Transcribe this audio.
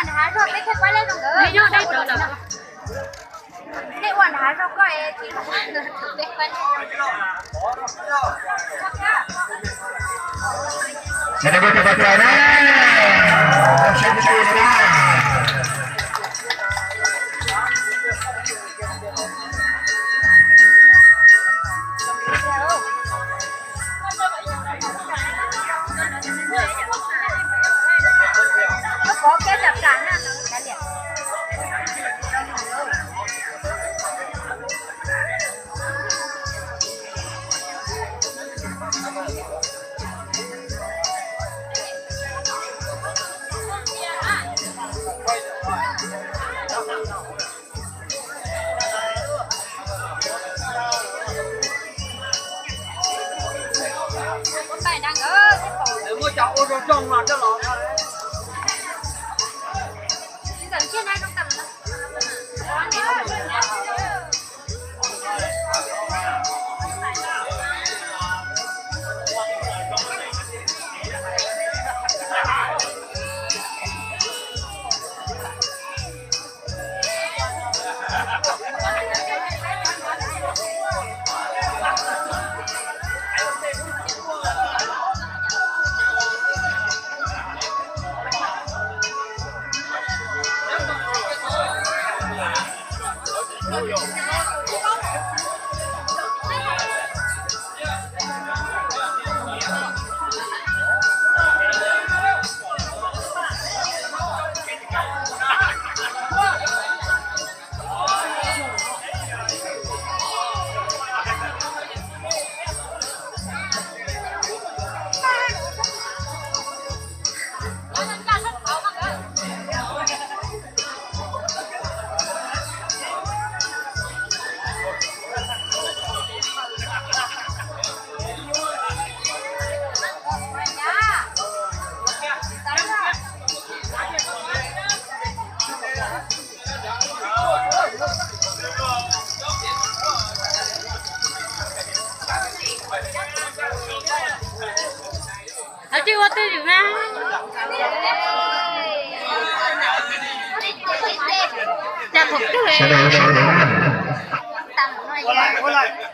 Nrad zog peb thiaj pab lej zoo nkawd. Peb yog dej rau lawm. Nej ua nrad zog koj es tsis peb pab lej zoo. Muab cov ua zoo zoo no coj los. Tsis ua twj ywm na. Cas thaum twg sawv daws sawv daws.